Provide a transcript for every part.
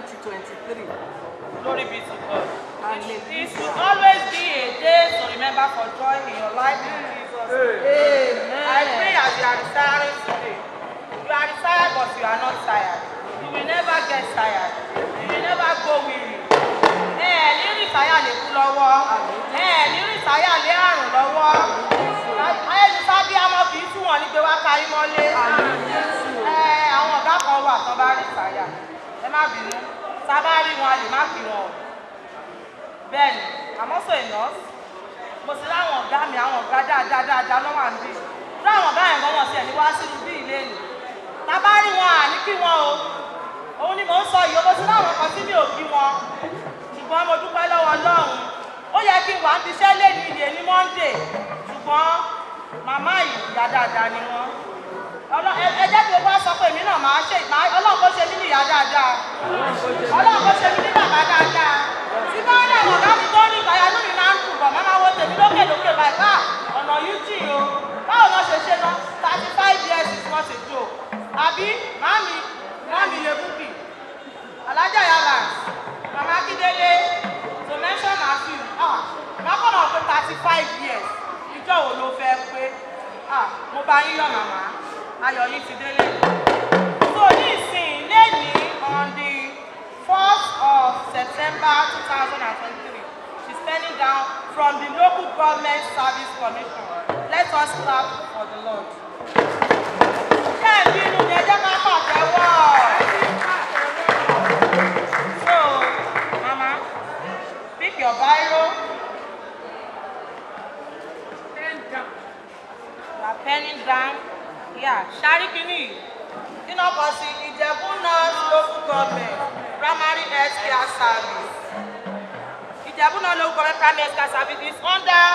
2023. Glory be to God. Hallelujah. It should always be a day to remember for joy in your life in Jesus' name. Amen. I pray as you are retiring today. You are retired, but you are not tired. You will never get tired. You will never go weary. Ẹ ní rìtáyà lè kú lọ́wọ́. Ẹ ní rìtáyà lé àrùn lọ́wọ́. Ayélujára kì í tún wọn ní pé wá ka yín mọ́lé. Ẹ àwọn ọ̀gá kan wà tán bá rìtáyà. Ẹ má bínú. Tá a bá rí wọn, a lè má kí wọn o. Bẹ́ẹ̀ni, I'm also a nurse. Mo sì láwọn ọ̀gá mi, àwọn ọ̀gá dáadáa dáadáa lọ́wọ́ à ń bì. Láwọn ọ̀gá yẹn gan wọ́n sì ẹ̀ ní wá sínú bí ilé nì. Tá a bá rí wọn, à ní kí wọn o. Òun ni mò ń sọ yìí, mo sì láwọn kan tí mi ò kí wọn. Ṣùgbọ́n mo dúpẹ́ lọ́wọ́ Ọlọ́run. Ó yẹ kí n wà ń fiṣẹ́ lé ní ilé ní Monday. Ṣùgbọ́n màmá yìí ìyá dáadáa ni wọ́n. Ẹ jẹ́ kí o wá sọ pé èmi náà máa ṣe Ọlọ́run kó ṣe mí ní ìyá dáadáa. Ọlọ́run kó ṣe mí ní bàbá dáadáa. Tí bá rí àwọn ọ̀gá mi tó ní ìgbàyà inú mi máa ń dùn bọ̀, máa máa wo tèmi lókè lókè báyìí bá ọ̀nà yìí jìn o. Báwo lọ ṣe ṣe lọ? 35 years is not a joke. Àbí màmí màmí Yebuki, Alhaja Yala, Màmá Akíndélé, to mention a few. Ah, má kọ́ máa pé 35 years. Ìjọ́ wo ló fẹ́ pé? Ah, mo bá yín yọ̀ màmá. Ayọ̀ yín ti délé. So ní ìsìn lénìí, on the 4th of September 2023, she's standing down from the Local Government Service Commission. Let us clap for the Lord. Ṣé ẹ̀ bínú ni? Ẹ jẹ́ ká pàtẹ́wọ́. So, Mama, pick your biro. You are penning down. Yeah, Shari kini. Kí náà kọ sí Ìjẹ̀bú North Local Government Primary Health Care Service. Ìjẹ̀bú North Local Government Primary Health Care Service is under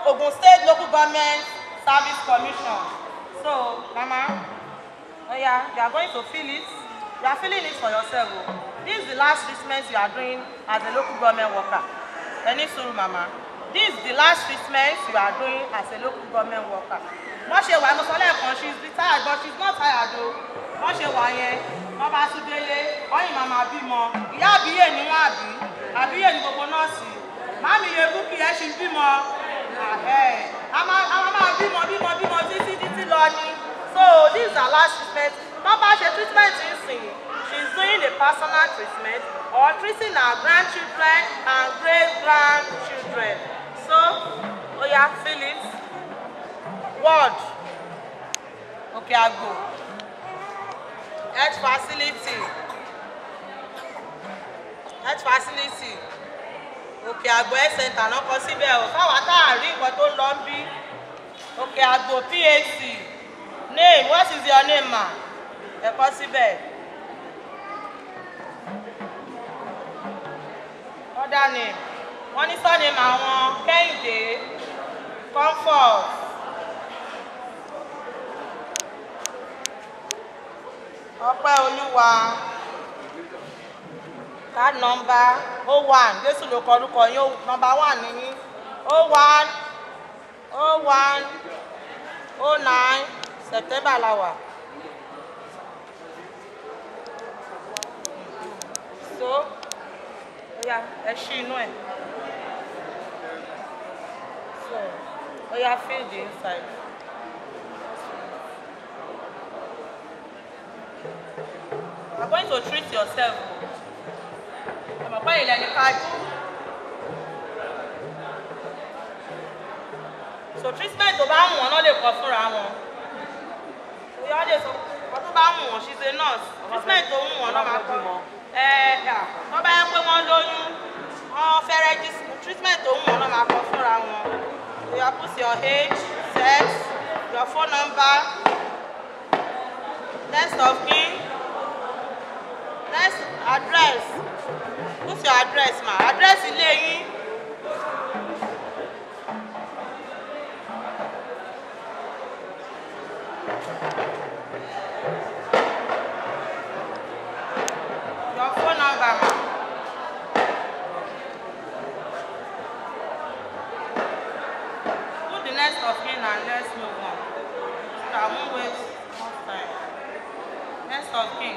Ogun State Local Government Service Commission. So, Mama, oh yeah, you are going to fill it. You are filling it for yourself. Oh. This is the last treatment you are doing as a local government worker. Ẹ ní sùúrù, Mama. This is the last treatment you are doing as a local government worker. Wọ́n ṣe wà, mo sọ lẹ́ẹ̀kan, she is retired, but she is not tired o. Wọ́n ṣe wà yẹn, wọ́n bá tún délé, wọ́n yìí máa bímọ. Ìyá àbíyè ni wọ́n àbí, àbíyè ni gbogbo nọ́ọ̀sì. Màmí Yebuki, ẹ ṣì ń bímọ. A máa bímọ bímọ bímọ títí títí lọ ni. So this is her last treatment. Wọ́n bá ṣe treatment nsìn, she is doing a personal treatment or treating her grandchildren and great grandchildren. So, oya, fill it. Ward, Òkè Àgbò, health facility, health facility, Òkè Àgbò health center náà kọ síbẹ̀ o. Káwa tá a rí nǹkan tó ń lọ ń bí. Òkè Àgbò PHC. Name, what is your name, ma? Ẹ kọ síbẹ̀. Other name. Wọ́n ní surname àwọn, Kẹ́hìndé Comfort. Ọpẹ́ Olúwa. Card number 01. Jésù ló kọ orúkọ yín. Number one ní 01 01 09 September la wà. So, oya, ẹ ṣí inú ẹ̀. So, oya, fill the inside. You are going to treat yourself o. Ẹ mọ̀ pé ilẹ̀ ní káàdì. So treatment tó bá wù wọ́n náà lè kọ fúnra wọn. Oya, lè sọ ọkọ tó bá wù wọ́n. She's a nurse. Treatment tó wù wọ́n náà máa kọ. Ẹ tó bá yẹ pé wọ́n lóyún, wọ́n fẹ́ register, treatment tó wù wọ́n náà máa kọ fúnra wọn. Oya, put your age, sex, your phone number, next of kin, next address. Put your address, ma. Address ilé yín. Your phone number, ma. Put the next of kin and let's move on. So I won't waste much time. Next of kin.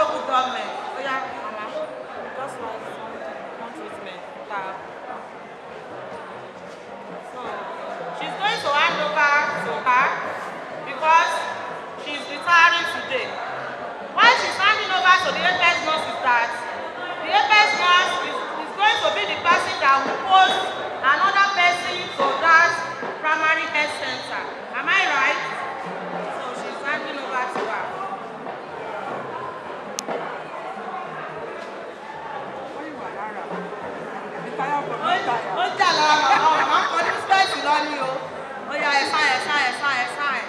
local government. Oya, mama, just one treatment. So she's going to hand over to her because she's retiring today. Why she's handing over to the APEX nurse is that the APEX nurse is going to be the person that will post another person to that primary health center. Am I right? So she's handing over to her. Ó jà lára màmá, màmá ń kọ ní spẹ́ẹ̀sì lọ ní o. Ó yá, ẹ sáyẹn, sáyẹn, sáyẹn, sáyẹn.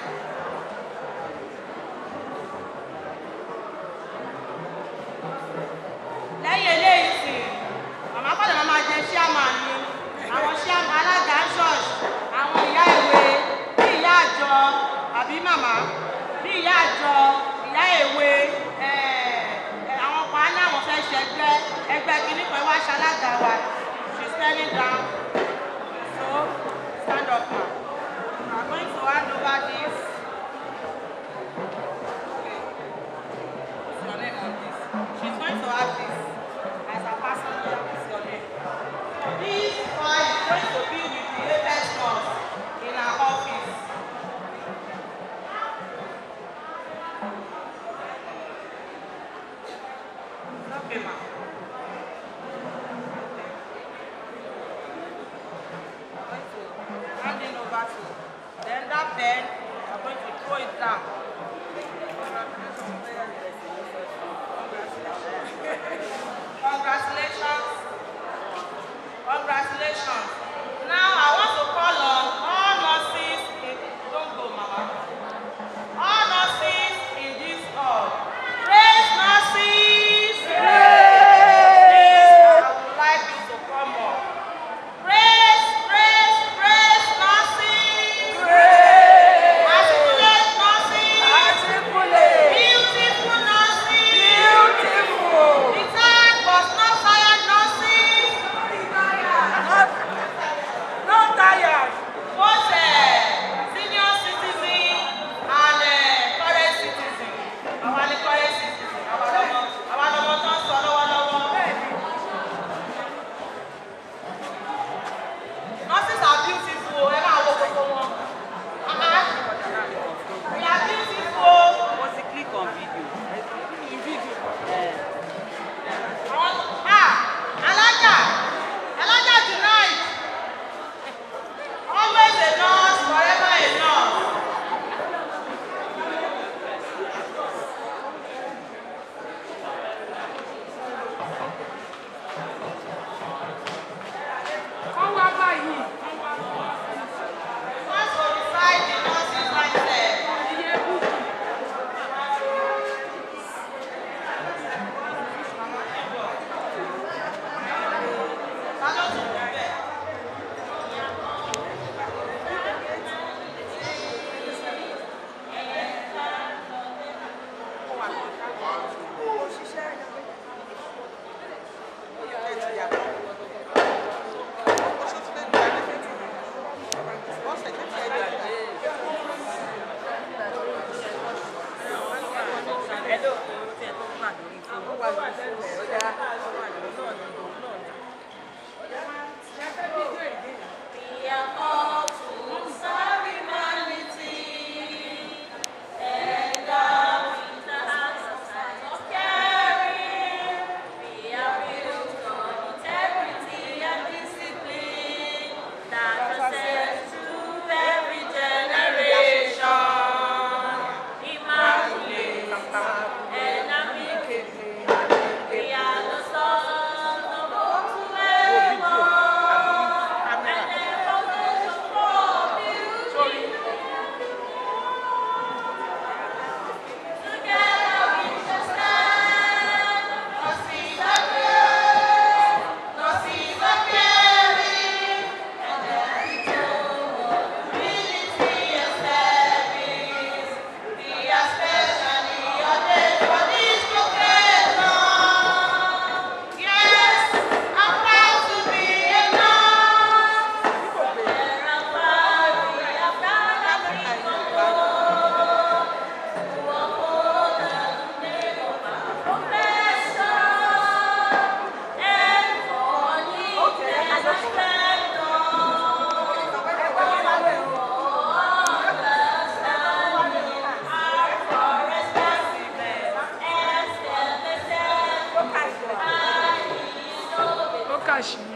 Lẹ́yìn eléyìí sì, màmá kọ́dọ̀ máa máa jẹ chairman ni, àwọn chairman alága church, àwọn ìyá ìwé, bí ìyá àjọ, àbí màmá, bí ìyá àjọ, ìyá ìwé, àwọn kan á ní àwọn fẹ́ ṣẹgbẹ́, ẹgbẹ́ kìíní kan wá ṣalága wa. She's standing down. So stand up now. We are going to hand over this. Okay. Put your name on this. She's going to have this as a personal. Put your name. So this file is going to be with the APEX nurse in her office. Okay, ma'am. Handing over to. Then that pen, I'm going to throw it down. Congratulations. Congratulations. Now I want to call on all nurses in, don't go, mama. All nurses in this hall. Praise nurses. Praise. I would like you to come up. Praise, praise, praise nurses. Praise. Articulate nurses. Articulate. Beautiful nurses. Beautiful. Retired but not tired nurses. Not tired. Both senior citizen and current citizen. Àwa ni current citizen. Àwa lọmọ tó ń sọ lọ́wọ́lọ́wọ́. Nurses are beautiful. Ẹ máa wo gbogbo wọn. Ah, ah. We are beautiful. Mo ti click on video. In video. Àwọn ah alájà alájà tonight. Always a nurse, forever a nurse. Kán wá báyìí. Want to recite the nurses anthem. Iye búkú. Ta ló tún kú bẹ́ẹ̀? Hello. Tí ẹ tó wà lórí fóònù. We are called to serve humanity and with the hearts of caring. We are built on integrity and discipline that transcends through every generation. Immaculate and amicable, we are the sons of Otulewa. And the foundation cash yín.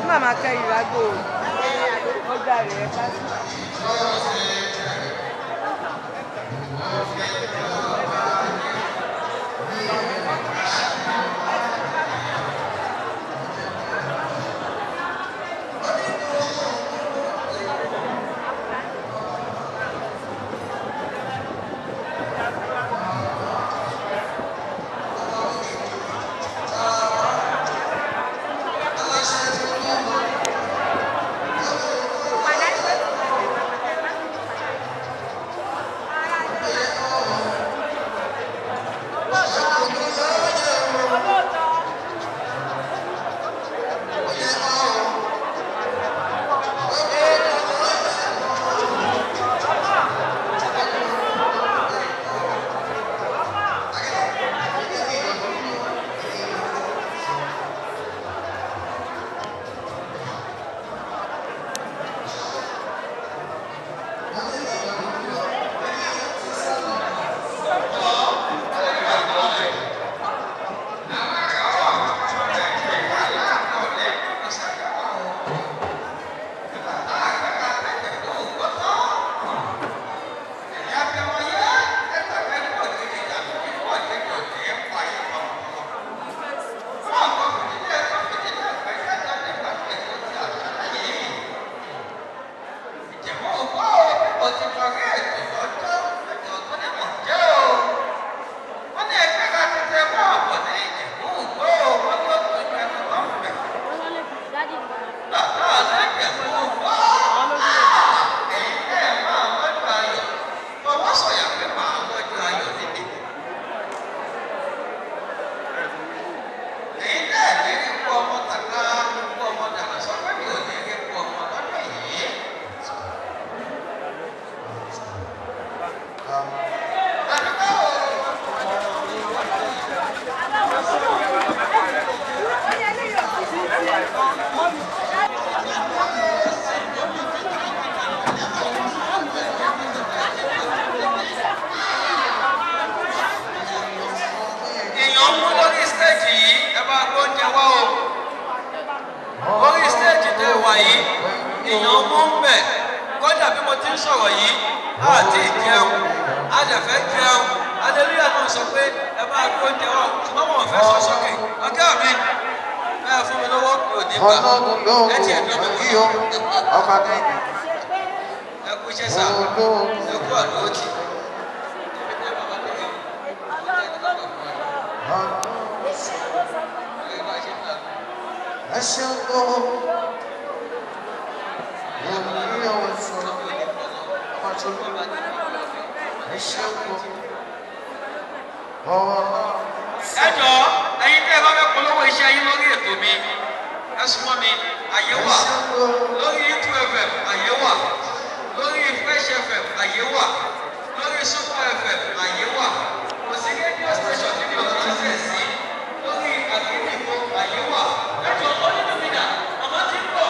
Màmá kẹ́yìn lágbo ọjà rẹ̀ ká sí. Èèyàn mú ń bẹ̀. Kọ́jà bí mo ti ń sọ̀rọ̀ yìí, a ti jẹun, a dẹ̀ fẹ́ jẹun. Aleluya náà sọ pé ẹ máa gbé oúnjẹ wá, ṣùgbọ́n wọn ò fẹ́ sọ sókè. Ọ̀gá mi, bẹ́ẹ̀ fún mi lọ́wọ́ mi ò ní gbà. Ọlọ́run ló Ẹ tiẹ̀ dán mi kí wò. o ọba kẹ́hìndé. Ẹ kú iṣẹ́ sà, ẹ kú àdúrótì. Ẹ ṣeun o. Òní ọ̀wọ̀ sọ̀rọ̀ ọba tó lù. Ẹ ṣeun o. Ọlọ́run. Ẹ jọ̀ọ́, ẹ̀yin tẹ́ ẹ bá fẹ́ polówó iṣẹ́ yín lórí ètò mi, ẹ súnmọ́ mi, àyè Ẹ wà. ṣeun o. Lórí YouTube FM, àyè wà. Lórí Fresh FM, àyè wà. Lórí Super FM, àyè wà. Kò sí rédíò station tí mi ò ní ṣẹ̀ sí. Lórí Àgídìgbò, àyè wà. Ẹ jọ̀ọ́, ó nínú mi dà, màmá ti ń bọ̀.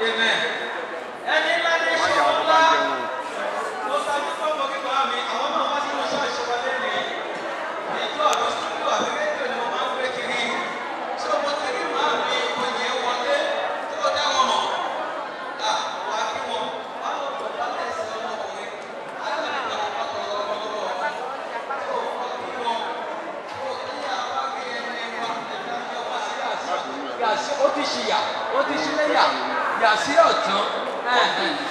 Amen. Ẹni ńlá ní ṣòwò ńlá. Mo tajú fún ọmọ kíkọ́ mi, àwọn náà wá sínú ṣọ́ọ̀ṣì wa lẹ́nìí. Ìjọ àbí stúdíò àbí rédíò ni mo máa ń gbé kiri. So mo ti rí màá mi oyè wọlé tó dá wọn mọ̀. À wá kí wọn, wá lọ bọ̀ bá tẹ̀sí ọmọkùnrin. Á lọ ní ìgbà tó tọrọ ọmọ lọ́wọ́ wọn. So wọ́n kí wọn. Ó kí àwa kí ẹni wa ẹ̀dá fi ọmọ sí àṣà. Yàsí ó ti ṣìyà, ó ti ṣílẹ̀yà, yàsí ọ̀tún.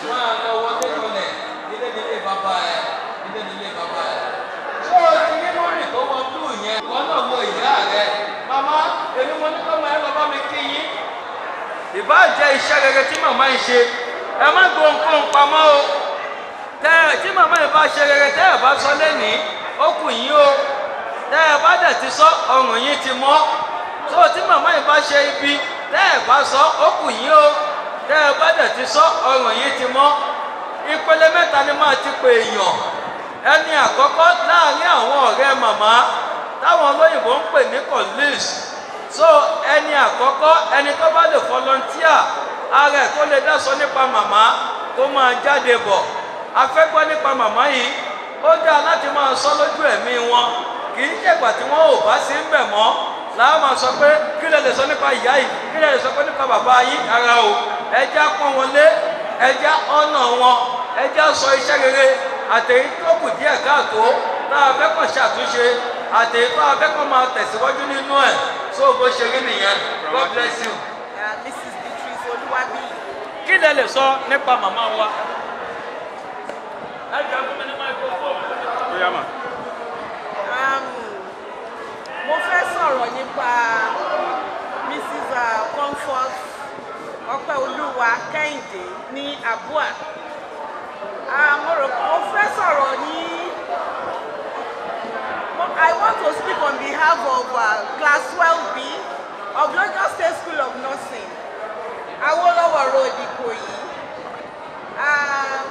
Máa lọ wọlé lọlẹ̀, ilé nílé bàbá ẹ̀, ilé nílé bàbá ẹ̀. Ṣé o ti rí mọ́rìn tó wọ blue yẹn? Ìwọ náà wo ìyá rẹ̀. Màmá, èmi mo ní kọ́ mọ ẹ lọ bá mi kí yín. Ìbá jẹ́ iṣẹ́ rere tí màmá yìí ṣe. Ẹ má gbọ́ nǹkan pamọ́ o. Tẹ́ tí màmá yìí bá ṣe rere tẹ́ ẹ bá sọ lẹ́nìí, ó kù yín o. Tẹ́ ẹ bá dẹ̀ ti sọ, ọrùn yín ti mọ́. Tó tí màmá yìí bá ṣe ibi, tẹ́ ẹ bá sọ, ó kù yín o. Tẹ́ ẹ bá dẹ̀ ti sọ, ọrùn yín ti mọ́. Ìpele mẹ́ta ni máa ti pè èèyàn. Ẹni àkọ́kọ́ láàrin àwọn ọ̀rẹ́ màmá táwọn olóyìnbó ń pè ní colleagues. So ẹni àkọ́kọ́ ẹni tó bá lè volunteer ara ẹ̀ tó lè dá sọ nípa màmá kó máa jáde bọ̀. A fẹ́ gbọ́ nípa màmá yìí, ó dáa láti máa sọ lójú ẹ̀mí wọn. Kì í ṣègbà tí wọ́n ò bá sí ń bẹ̀ mọ́ làá máa sọ pé kí lẹ lè sọ nípa ìyá yìí, kí lẹ lè sọ pé nípa bàbá yìí. Ara o, ẹ já pọ́n wọn lé, ẹ já ọ̀nà wọn, ẹ já sọ iṣẹ́ rere àtẹ̀yí tó kù díẹ̀ káàtó tá a fẹ́ kàn ṣàtúnṣe àtẹ̀yí tó a fẹ́ kàn máa tẹ̀síwájú nínú ẹ̀. So bó ṣe rí nìyẹn. God bless you. Mrs. Beatrice Oluwabiyi. Kí lẹ lè sọ nípa màmá wa? Ẹ jẹ́ fún mi ní microphone. Bóyá mà. Mo fẹ́ sọ̀rọ̀ nípa Mrs. Comfort Ọpẹ́olúwa Kẹ́hìndé ní Abua. Mo rò mo fẹ́ sọ̀rọ̀ ní I want to speak on behalf of class 12B of Lagos State School of Nursing, Awolowo Road, Ikoyi.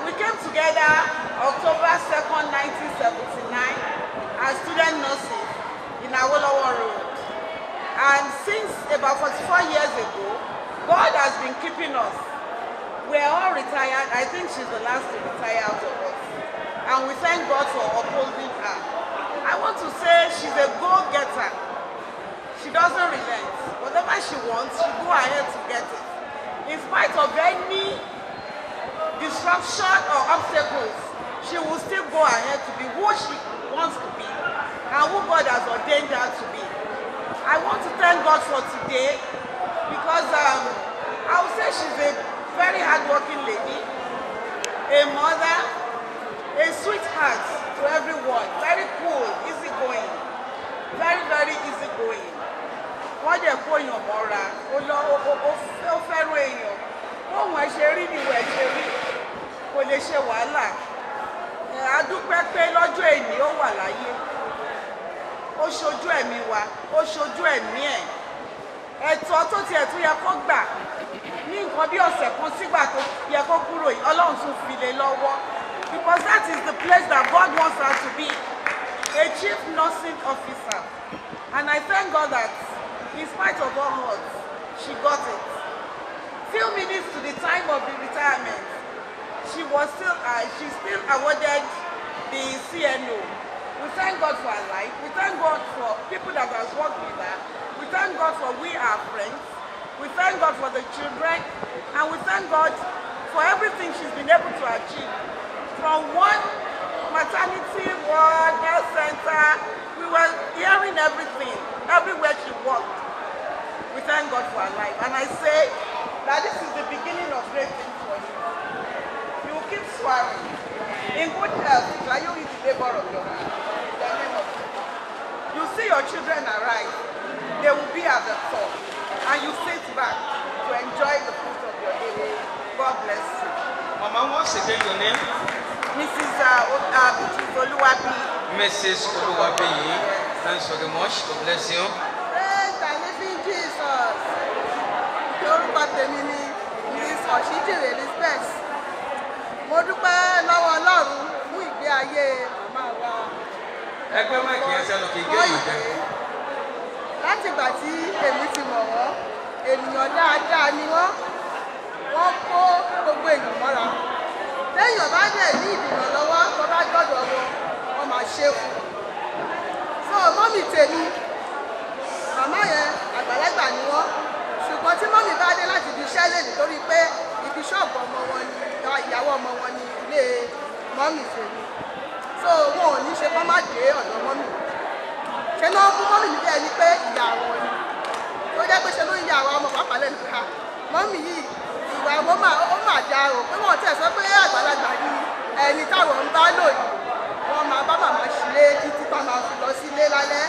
We came together October 2nd, 1979 as student nurses in Awolowo Road. And since about 44 years ago, God has been keeping us. We are all retired. I think she's the last to retire out of us. And we thank God for upholding her. I want to say she's a go-getter. She doesn't relent. Whatever she wants, she go ahead to get it. In spite of any disruption or obstacles, she will still go ahead to be who she wants to be and who God has ordained her to be. I want to thank God for today because I would say she's a very hardworking lady, a mother, a sweetheart to everyone, very cool, easygoing, very, very easygoing. Wọ́n dẹ̀ kó èèyàn mọ́ra, ó lọ ó fẹ́ràn èèyàn, bóun ẹ̀ ṣe rí nìwọ̀ ẹ̀ ṣe rí, kò lè ṣe wàhálà. A dúpẹ́ pé lọ́jọ́ èní ó wà láyé, ó ṣojú ẹ̀mí wa, ó ṣojú ẹ̀mí ẹ̀. Ẹ̀tọ́ tó tiẹ̀ tún yẹ kó gbà ní nǹkan bí ọ̀sẹ̀ kan sígbà tó yẹ kó kúrò yìí, Ọlọ́run tún fi lé lọ́wọ́. Because that is the place that God wants her to be, a chief nursing officer. And I thank God that in spite of all odds, she got it. Few minutes to the time of the retirement, she was still she still awarded the CNO. We thank God for her life. We thank God for people that has worked with her. We thank God for we are friends. We thank God for the children, and we thank God for everything she's been able to achieve. From one maternity ward, health center, we were hearing everything, everywhere she worked. We thank God for her life. And I say that this is the beginning of great things for you. You will keep swearing. In good health, shall you eat the labor of your hand? In the name of Jesus. You see your children arise. They will be at the top. And you sit back to enjoy the fruit of your labor. God bless you. Mama, once again, your name? Mrs. Beatrice Oluwabiyi. Mrs. Oluwabiyi, thanks very much. God bless you. Praise the living Jesus. Lórúkọ tèmi ni Mrs. Ọ̀ṣíjìrè Elizabeth. Mo dúpẹ́ lọ́wọ́ Ọlọ́run fún ìgbé ayé màmá wa. Ẹgbẹ́ máìkì yẹn sẹ́nu kì í gé ìlú jẹ. Láti ìgbà tí èmi ti mọ̀ wọ́n, ènìyàn dáadáa ni wọ́n. Wọ́n kó gbogbo èèyàn mọ́ra. Téèyàn bá dẹ̀ ní ìdìrànlọ́wọ́ tó bá dọ́dọ̀ wọn, wọ́n máa ṣe fún un. So mọ́mì tèmi, màmá yẹn àgbàlagbà ni wọ́n. Ṣùgbọ́n tí mọ́mì bá dé láti ibi iṣẹ́ lè nítorí pé ibi ṣọ́ọ̀bù ọmọ wọn ni ìyàwó ọmọ wọn ni ilé mọ́mì tèmi. So wọn ò ní ṣe kọ́ má dé ọ̀dọ̀ mọ́mì. Ṣé náà fún mọ́mì mi bí ẹni pé ìyá wọn ni? Tó jẹ́ pé ṣe ló ń ya àwọn ọmọ pàápàá lẹ́nu ká. Mọ́mì yìí ìwà wọn ó mà dáa o, pé wọ́n tẹ̀ sọ pé àgbàlagbà ni ẹni táwọn ń bá lò yìí. Wọ́n máa bá màmá ṣeré títí tá máa fi lọ sílé lálẹ́.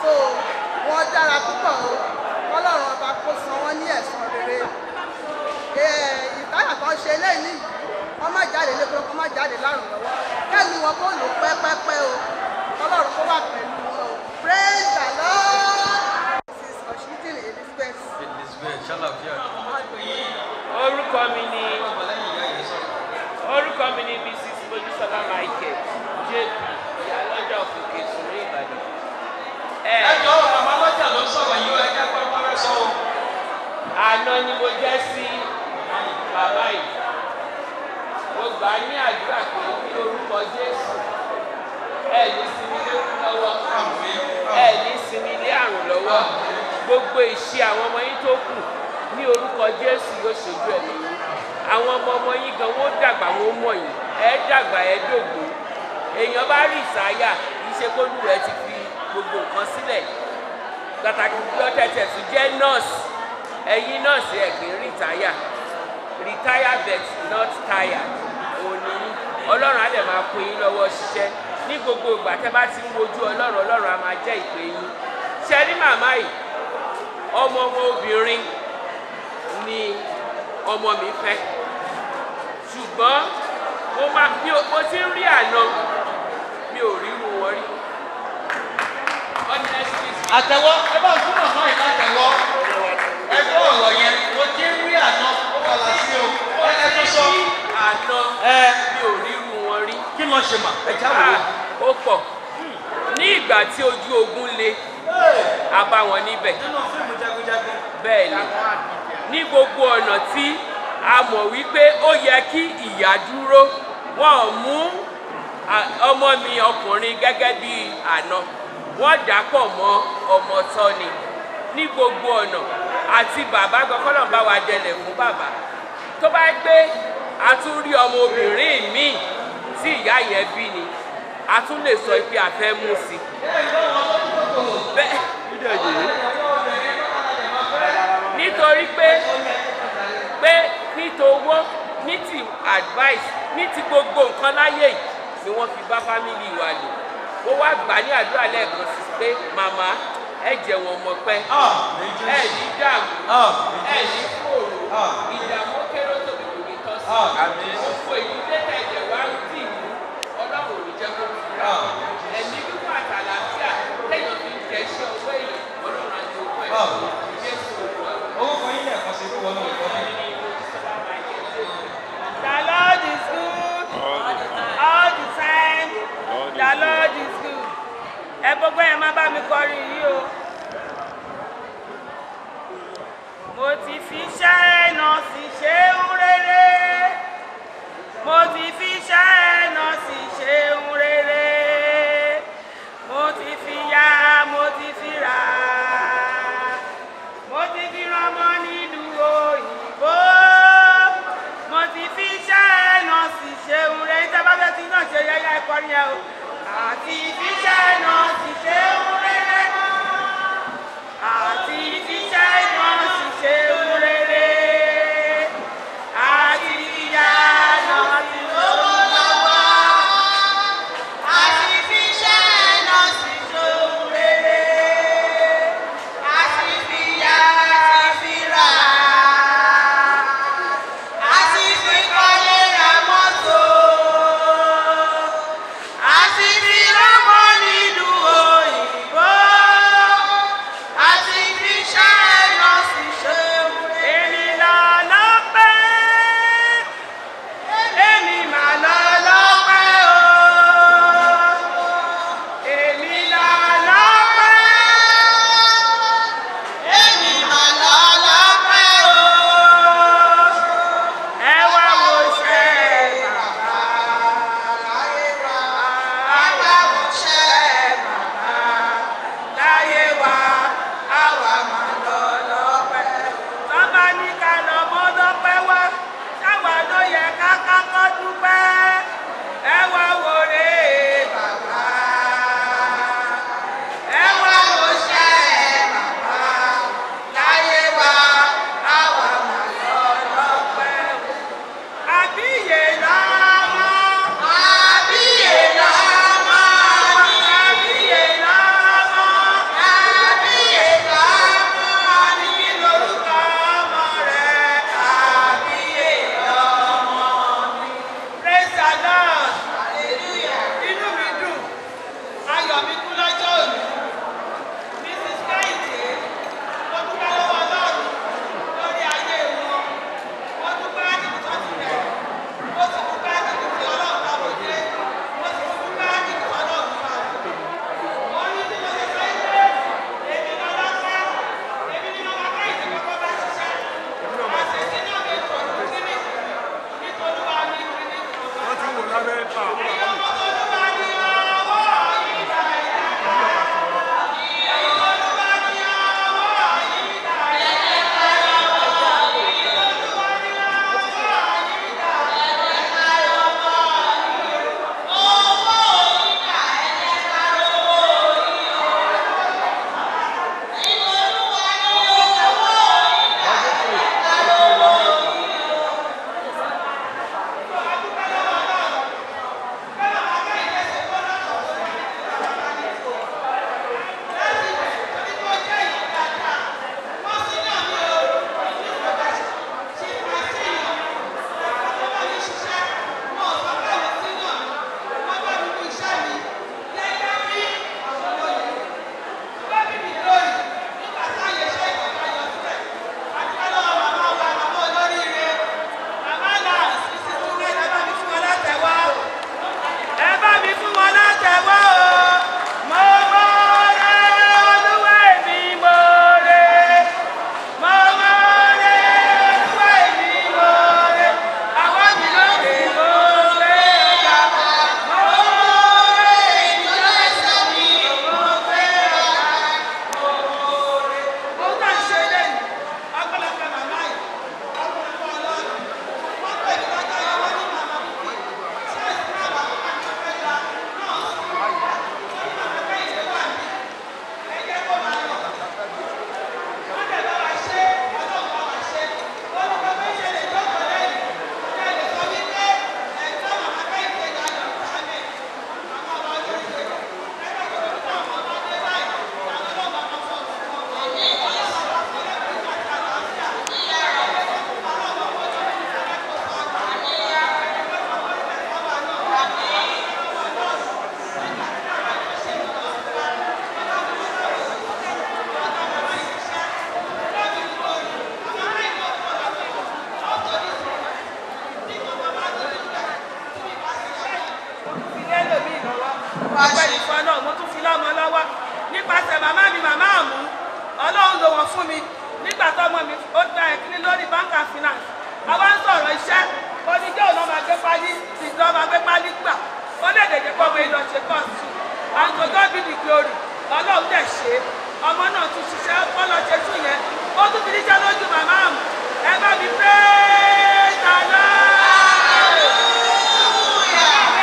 So wọ́n dára púpọ̀ o, Ọlọ́run ọba kó san wọ́n ní ẹ̀san rere. Ìtayà kan ṣe eléyìí yìí, wọ́n má jáde lẹ́kọ̀ọ́, wọ́n má jáde lárùn lọ́wọ́. Kẹ́mi wọn kó lò pẹ́pẹ́pẹ́ o, Ọlọ́run kó wà pẹ̀lú wọn o. Praise the Lord. Mrs. Oshidin Elizabeth. Elizabeth, ṣàlàfíà. Orúkọ mi ni Mrs. Mojísọ́lá Michael, JP, ìyálọ́jà Òkè Sùnú Ìbàdàn. Ẹ jọ̀ọ́, màmá lọ́jà ló ń sọ̀rọ̀ yìí o, ẹ jẹ́ pé wọ́n fẹ́ sọ o. Àná ni mo jẹ́ sí bàbá yìí. Mo gbà á ní àdúrà pé ní orúkọ Jésù, ẹ ní sinmi lé kú lọ́wọ́, ẹ ní sinmi lé àrùn lọ́wọ́. Gbogbo ìṣe àwọn ọmọ yín tó kù ní orúkọ Jésù yóò ṣojú ẹ̀mí yín. Àwọn ọmọ ọmọ yín gan wọ́n dàgbà wọ́n mọ̀ yín, ẹ dàgbà ẹ dògbò. Èèyàn bá rí ìsáyà, kì í ṣe kó lù ẹ ti fi gbogbo nǹkan sílẹ̀. Pàtàkì jùlọ tẹ̀tẹ̀ tún jẹ́ nọ́ọ̀sì. Ẹ̀yin nọ́ọ̀sì ẹ̀ kì í rìtáyà. Retire but not tired. Òní Ọlọ́run á dẹ̀ máa kó yín lọ́wọ́ ṣiṣẹ́. Ní gbogbo ìgbà tẹ́ bá ti ń wojú Ọlọ́run, Ọlọ́run á máa jẹ́ ìpè yín. Ṣé rí màmá yìí? Ọmọ ọmọ obìnrin ni ọmọ mi fẹ́. Ṣùgbọ́n mo ti ń rí àná, mi ò rí irú wọn rí. Honestly, Àtẹ̀wọ́, ẹ bá ń fún màmá yìí látẹ̀wọ́. Ẹ gbọ́ ọ̀rọ̀ yẹn, mo ti ń rí àná, ó kọlà sí o. Ẹ tó sọ. Àná Ẹ mi ò rí irú wọn rí. kí ló ṣe mà? Ẹ já wò ó. Ó pọ̀. Ní ìgbà tí ojú ogun le, a bá wọn níbẹ̀. Nínú fíìmù jagunjagun. Bẹ́ẹ̀ ni, ní gbogbo ọ̀nà tí a mọ̀ wípé ó yẹ kí ìyá dúró, wọn ò mú ọmọ mi ọkùnrin gẹ́gẹ́ bí àná, wọ́n dà pọ̀ mọ́ ọmọ tọ́ ni. Ní gbogbo ọ̀nà àti bàbá gan kọ́lọ̀ ń bá wa dẹlẹ̀ fún bàbá. Tó bá gbé a tún rí ọmọ obìnrin míì tí ìyá yẹn bí ni, a tún lè sọ pé a fẹ́ mú sí i. Bẹ́ẹ̀ nítorí pé nítowó, ní ti advice, ní ti gbogbo nǹkan láyé yìí ni wọ́n fi bá fámìlì wa lò. Ó wá gbà ní àdúrà lẹ́ẹ̀kan sí pé màmá ẹ jẹ́ wọn mọ̀ pẹ́, ẹ ní dààmú, ẹ ní fòrò, ìdààmú kéré tóbi kò ní tọ́ sí. Gbogbo ìdílé tẹ̀jẹ̀ wá ń dì mú, Ọlọ́run ò ní jẹ́ kó fi rà. Ẹ̀mí kíkọ́ àtàlàáfíà téèyàn fi ń jẹ́ iṣẹ́ ọwọ́ èèyàn, Ọlọ́run á jogún ẹ̀. Jésù Olúwa. Orúkọ yín lẹ́ẹ̀kan sí kó wọnú ìkọ́ mi. The Lord is good all the time. The Lord is good. Ẹ gbogbo ẹ má bá mi kọrin yìí o. Mo ti fi iṣẹ́ nọ́ọ̀sì ṣe ń rere. Mo ti fi iṣẹ́ nọ́ọ̀sì ṣe ń rere. Mo ti fi ya, mo ti fi rà. Mo ti fi rọmọ nílùú òyìnbó. Mo ti fi iṣẹ́ nọ́ọ̀sì ṣe ń rere. Tí a bá fẹ́ ti náà ṣe yẹ́yẹ́ ẹ̀kọ́rin yẹn o. Àti fi iṣẹ́ nọ́ọ̀sì ṣe ń rere. Àti fi iṣẹ́ nọ́ọ̀sì ṣe ń rere. Àti fi ya nọ́ọ̀sì lówó lọ́wọ́. Ọpẹ́ ní fún Ọlọ́run, mo tún fi lọ́mọ lọ́wọ́ nípasẹ̀ màmá mi, màmá àmú. Ọlọ́run lò wọ́n fún mi nígbà tó ọmọ mi ó gba ẹ̀kíní lórí bank and finance. Àwa ń sọ̀rọ̀ iṣẹ́ oníjẹ́ òun máa gbé pálí ìjọ máa gbé pálí gbà ó lè dèjé pọ̀ mọ́ ìlọ ṣe kọ́ọ̀tù. And to God be the glory. Ọlọ́run dẹ̀ ṣe ọmọ náà tún ṣiṣẹ́ ó lọ ṣe tún yẹn ó tún fi níṣẹ́ lójú màmá àmú. Ẹ bá mi praise the Lord.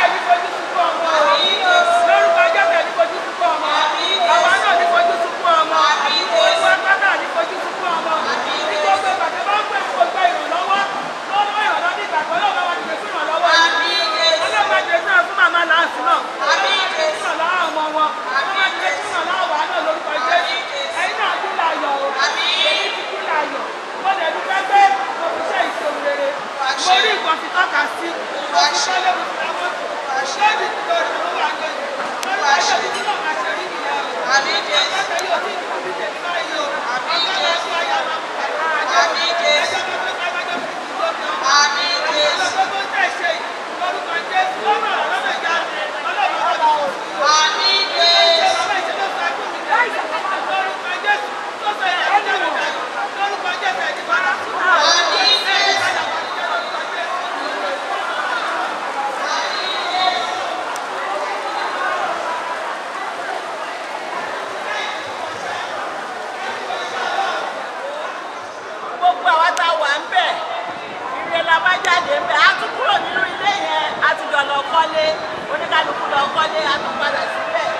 Ẹ ní fojú sunkún ọmọ lórúkọ Jésù, ẹ ní fojú sunkún ọmọ, àwa náà ní fojú sunkún ọmọ, gbogbo ẹgbẹ́ náà ní fojú sunkún ọmọ. Ní gbogbo ìgbà tó bá ń pè fún gbogbo ìrànlọ́wọ́ lọ́wọ́ ìrànlọ́wọ́ ní ìgbàgbọ́ náà bá wà dìde fún ìrànlọ́wọ́ yìí. Ọlọ́run máa dìde fún màmá láǹtì náà, ọlọ́run máa dìde fún ìrànlọ́wọ́ ọmọ wọn, ọlọ́run máa dìde fún ìrànlọ́wọ́ wa náà lórúkọ Jésù. Ẹ̀yin náà kú láyọ̀ o, èyí ti kú láyọ̀. Mo lè dúpẹ́ pé mo fi ṣe ìṣòro rere, mo rí nǹkan fi tọ́ka sí, mo fi kọ́lé, mo fi ra mọ́tò. Lórí lórí mo wà lónìí lórí ọjọ́ ìdí náà máa ṣe rí nìyẹn o. Ọjọ́ yóò tí ìdìbò bí tèmi báyìí o. Ọjọ́ máa fún aya máa fún bàbá ẹjọ́ máa fún bàbá ẹjọ́ fún ìdúró mi ọmọ àti ọjọ́ tó ń tẹ̀ ṣe lórúkọ Jésù lọ́nà lọ́nà ìyanu Ọlọ́run bá mi sọ fún yín o. Bàbá ìṣe ló sọ ẹkún mi dẹ̀ lórúkọ Jésù tó sọ ìyàwó jẹ́ mi dànù lórúkọ Jésù ẹ̀dí bára sùn. Ẹ̀dí bára wà ní jẹ́ lórúkọ Jésù. Gbogbo àwa tá a wà ń bẹ̀, ire la bá jáde ń bẹ̀. A tún kúrò nínú ilé yẹn, a ti jọ lọ kọ́lé, oníkálukú lọ kọ́lé, a tún padà síbẹ̀.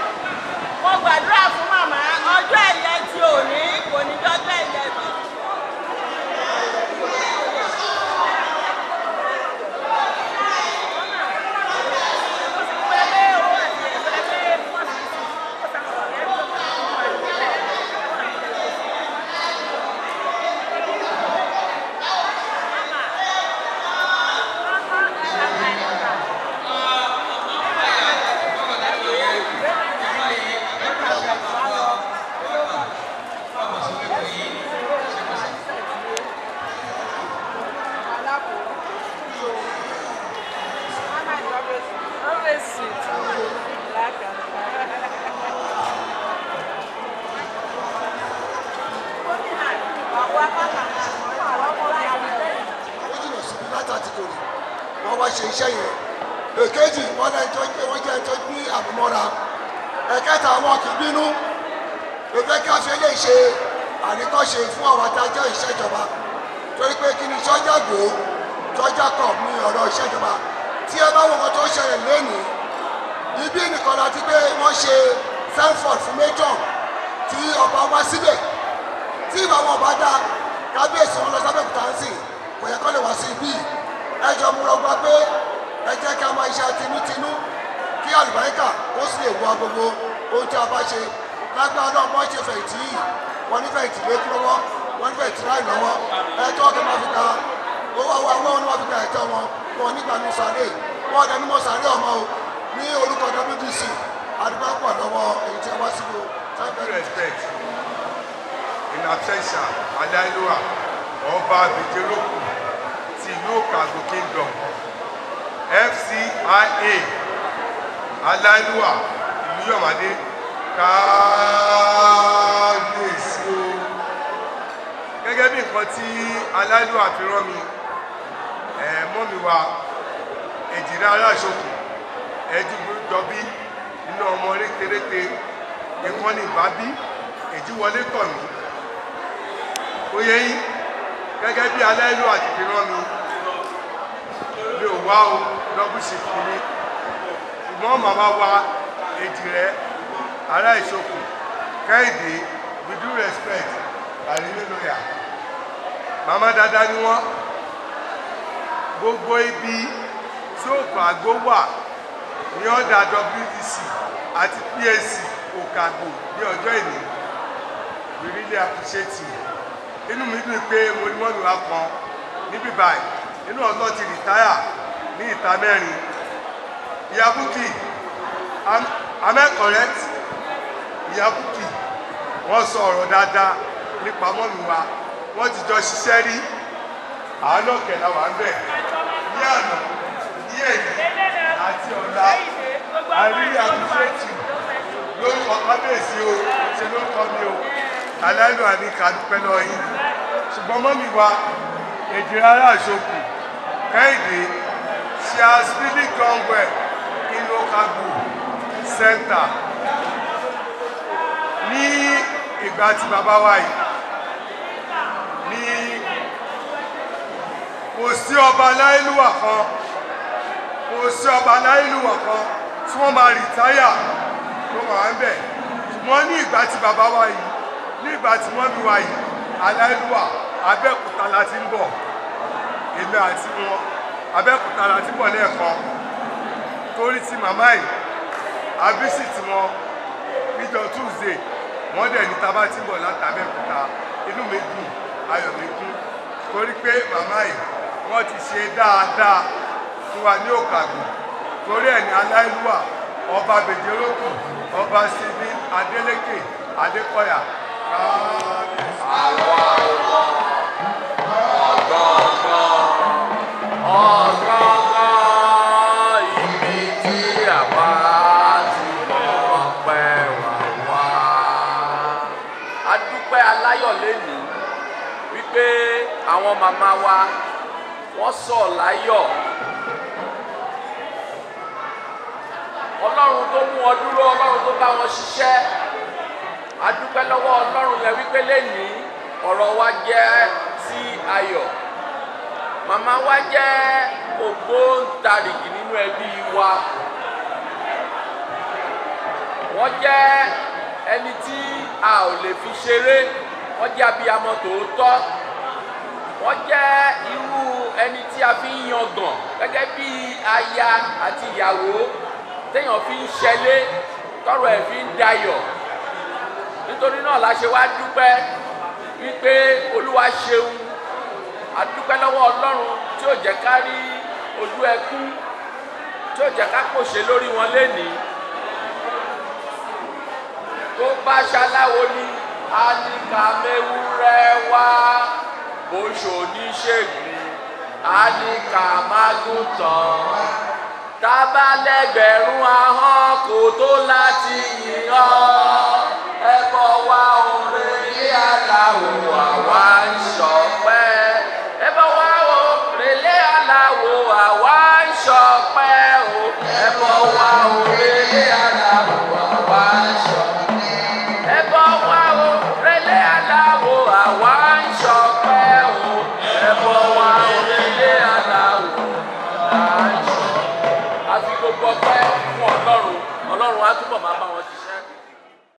Mo gbàdúrà fún màmá, ọjọ́ ẹ̀yẹ tí ò ní kò ní jọ́jọ́ ẹ̀yẹ mi. Always sweet. Black and white. Ó jìnnà síbi láti àtìkò rẹ̀ wọ́n wá ṣe iṣẹ́ yẹn. Èkejì, wọ́n lẹ́yìn tó wọ́n jẹ́ tó ní àmúmọ́ra. Ẹ̀kẹta, wọn kì í bínú. Ló fẹ́ kí a fi eléyìí ṣe àríkọ́ṣe fún àwọn tá a jẹ́ ìṣèjọba, torí pé kí ni sọ́jà gbò sọ́jà kọ̀ ní ọ̀rọ̀ ìṣèjọba. Tí ẹ bá wo nǹkan tó ṣẹlẹ̀ lónìí, ibi nìkan láti pé wọ́n ṣe Sanford fún matron tí ọba wá síbẹ̀. Tí ìwà wọn bá dá kábíyèsí wọn lọ sábẹ́òkúta ń sìn, kò yẹ kó lè wá sí ibí. Ẹ jọ mú lọ gbà pé ẹ jẹ́ ká máa iṣẹ́ tinútinú kí àlùbáríkà ó sì lè wọ gbogbo ohun tí a bá ṣe lágbára náà. Wọ́n ṣe fẹ̀yìntì yìí, wọ́n ní fẹ̀yìntì lẹ́kú lọ́wọ́, wọ́n ní fẹ̀yìntì láì lọ́wọ́. Ẹ̀tọ́ kí wọ́n fi gba owó àwọn àwọn wọn ni wọ́n fi gba ẹ̀tọ́ wọn. Wọn nígbà ní sàárè wọn ọ̀dẹ ní mọ́ sàárè ọmọ o. Ní orúkọ WDC, àdúgbò pọ̀ lọ́wọ́ èyí tí wọ́n síbi o. Respect in absentia Aláìlúwà Ọba Abidjeroku ti ìlú Òkàgò Kingdom, FCIA, Aláìlúwà ìlú Yọ̀mádé, kábíyèsí o. Gẹ́gẹ́ bí nǹkan tí Aláìlúwà fi rán mi, ẹ̀ mọ́ mi wa èjìlá aláṣokùn ẹjú jọbí nínú ọmọ rétérété ìkànnì ìbábí èjì wọlé tọ̀ mí. Ó yẹ yín gẹ́gẹ́ bí Aláìlúwà ti fi rán mi, mi ò wá o double shift mi, ṣùgbọ́n màmá wa èjì rẹ̀ ará ìṣokùn Kẹ́hìndé, with due respect, hallelujah, màmá dáadáa ni wọ́n. Gbogbo ibi tí Òkàgbò wà ní ọ̀dà WDC àti PSC Òkàgbò ní ọjọ́ ìní, we really appreciate you. Inú mi dùn pé mo ní mọ́mí wa kan níbí báyìí inú ọ̀tọ̀ ti rìtáyà ní ìta mẹ́rin. Ìyá Búkì, am I correct? Ìyá Búkì, wọ́n sọ ọ̀rọ̀ dáadáa nípa mọ́mí wa. Wọ́n ti jọ ṣiṣẹ́ rí. Àánú ọ̀kẹ́ la wà ń bẹ̀ ní àná, ní èyí àti ọ̀la. I really appreciate you. Lórúkọ kábíyèsí o, ṣe lórúkọ mi o, aláìlú àní ká dúpẹ́ lọ́wọ́ yín. Ṣùgbọ́n mọ́mí wa, Èjìrẹ́ Aráṣokùn, Kẹ́hìndé, she has really done well in Okago Center. Ní ìgbà tí bàbá wa yìí, ní kò sí ọba aláìlúwà kan, kò sí ọba aláìlúwà kan tí wọ́n máa rìtáyà tó máa ń bẹ̀. Ṣùgbọ́n ní ìgbà tí bàbá wa yìí, ní ìgbà tí wọ́n bí wa yìí, aláìlúwà Abẹ́òkúta la ti ń bọ̀, èmi àti wọn Abẹ́òkúta la ti ń bọ̀ lẹ́ẹ̀kan. Torí ti màmá yìí, àbísì tí wọn níjọ́ Tuesday, wọ́n dẹ̀ ní tábà tí ń bọ̀ láti Abẹ́òkúta, inú mi dùn, ayọ̀ mi kún, torí pé màmá yìí wọ́n ti ṣe dáadáa fún wa ní Òkàgò. Torí ẹ̀ ní aláìlúwà ọba Bèjìrókù, ọba Stephen Adeleke Adékọ̀yà. Ọ̀gángan ibi tí àwa ti mọ̀ ọpẹ́ wà wá. A dúpẹ́ aláyọ̀ lénìí wípé àwọn màmá wa wọ́n sọ̀ láyọ̀. Ọlọ́run tó mú wọn dúró, Ọlọ́run tó bá wọn ṣiṣẹ́. A dúpẹ́ lọ́wọ́ Ọlọ́run yẹn wípé lénìí ọ̀rọ̀ wa jẹ́ sí ayọ̀. Màmá wa jẹ́ ògbóǹtarìgì nínú ẹbí wa. Wọ́n jẹ́ ẹni tí a ò lè fi ṣeré. Wọ́n jẹ́ abiyamọ tòótọ́. Wọ́n jẹ́ irú ẹni tí a fi ń yangàn gẹ́gẹ́ bí aya àti ìyàwó téèyàn fi ń ṣẹlé, tọrọ ẹ̀ fi ń dayọ̀. Nítorí náà la ṣe wá dúpẹ́ wípé Olúwa ṣeun. A dúpẹ́ lọ́wọ́ Ọlọ́run tí ò jẹ́ ká rí ojú ẹkún, tí ò jẹ́ ká pòṣe lórí wọn lénìí. Tó bá ṣaláwo ni a ní ká mewúrẹ́ wá, bó ṣoníṣègùn a ní ká mágùntàn. Tábàlẹ́gbẹ̀rún ahọ́n kò tó láti yìn ọ́, ẹbọ wa òre ní aláwọ̀ àwa ń ṣọpẹ́. Ẹbọ wa òrèlé aláwọ̀ àwa ń ṣọpẹ́ o. Ẹbọ wa òrèlé aláwọ̀ àwa ń ṣọpẹ́. Ẹbọ wa òrèlé aláwọ̀ àwa ń ṣọpẹ́ o. Ẹbọ wa òrèlé aláwọ̀ àwa ń ṣọpẹ́. A fi gbogbo ọpẹ́ fún Ọlọ́run. Ọlọ́run á túbọ̀ máa bá wọn ṣiṣẹ́.